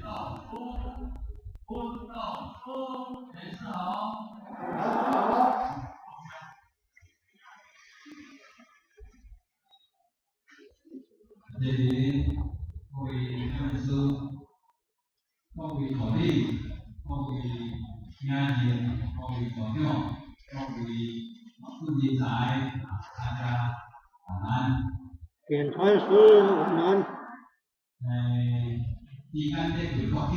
道师，问道师，禅师好。好。谢谢各位讲师、各位助理、各位领袖、各位校长、各位训人才，大家晚安。点传师晚安。时间在过过去，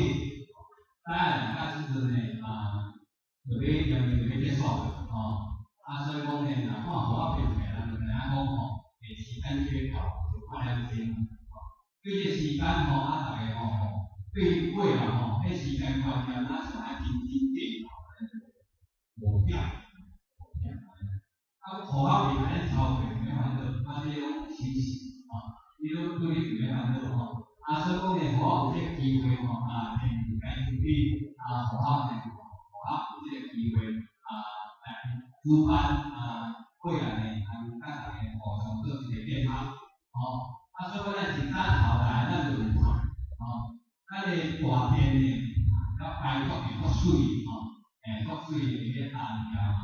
大家两时阵呢，啊，就欲念就欲结束吼。啊，所以讲呢，若看予我编出来，人就知影讲吼，时间缺到就半点钟。對這時間吼，啊，逐家吼，對過啊吼，彼時間觀念啊，上愛真真緊吼，無點，無點。啊，戶口袂共恁超過，袂煩惱，啊，這攏實時，吼，伊攏對你袂煩惱吼。啊，所以講呢，予我有這個機會吼，啊，天該出去，啊，予我呢，予我有這個機會，啊，來主辦啊，過來呢，啊，佮逐家互相做一個變化，吼。啊，所以講咱一早頭來，咱就有看，吼，咱的大殿呢，較排骨的足媠，吼，足媠的彼個單條嘛，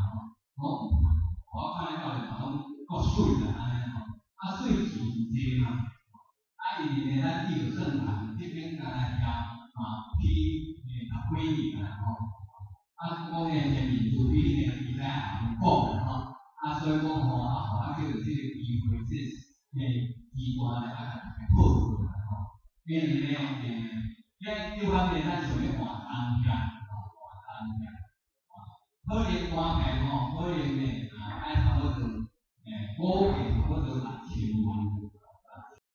吼，攏有，我看了就嘛攏足媠啦，按呢吼，啊，媠錢濟嘛，啊，因為呢，咱地有聖堂這邊敢若遐嘛起十幾年啦，吼，啊，講呢，前面慈悲呢，伊知影也有講啦，吼，啊，所以講吼，啊，予我叫著這個機會，這機關咧，啊，共大家報告啦，吼，因為呢，遐這方面咱想欲換東遐，吼，換東遐，可能換起來吼，可能呢，啊，愛差不多5個